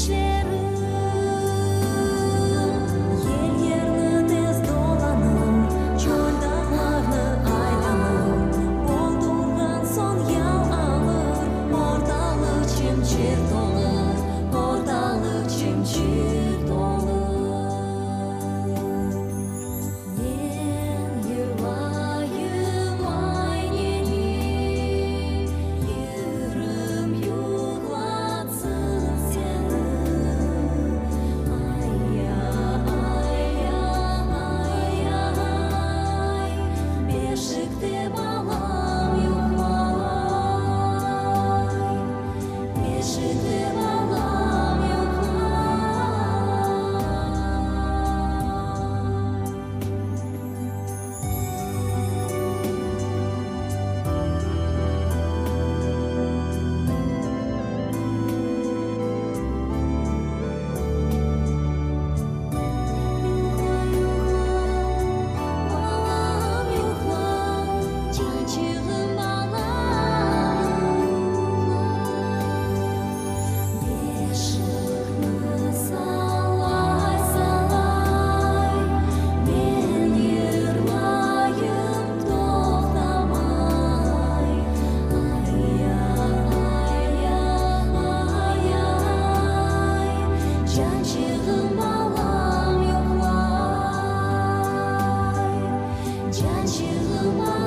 Közyaşlarım. Yel yerni tez dolanır, Çöl dağlarnı aylanır, Boldurğan soñ yal alır, Ortalıq çım-çırt olur, Ortalıq çım-çırt olur. Men yırlayım ayneni, Yırım yuqlatsın seni. Ay-ya, ay-ya, ay-ya-ay, Beşikte balam yuqlay, Beşikte balam yuqlay. Yuqla, yuqla, balam, yuqla, Cançığım balam, yuqla. Beşikni sallay, sallay, Men yırlayım toqtamay. Ay-ya, ay-ya, ay-ya-ay, Cançığım balam yuqlay, Cançığım.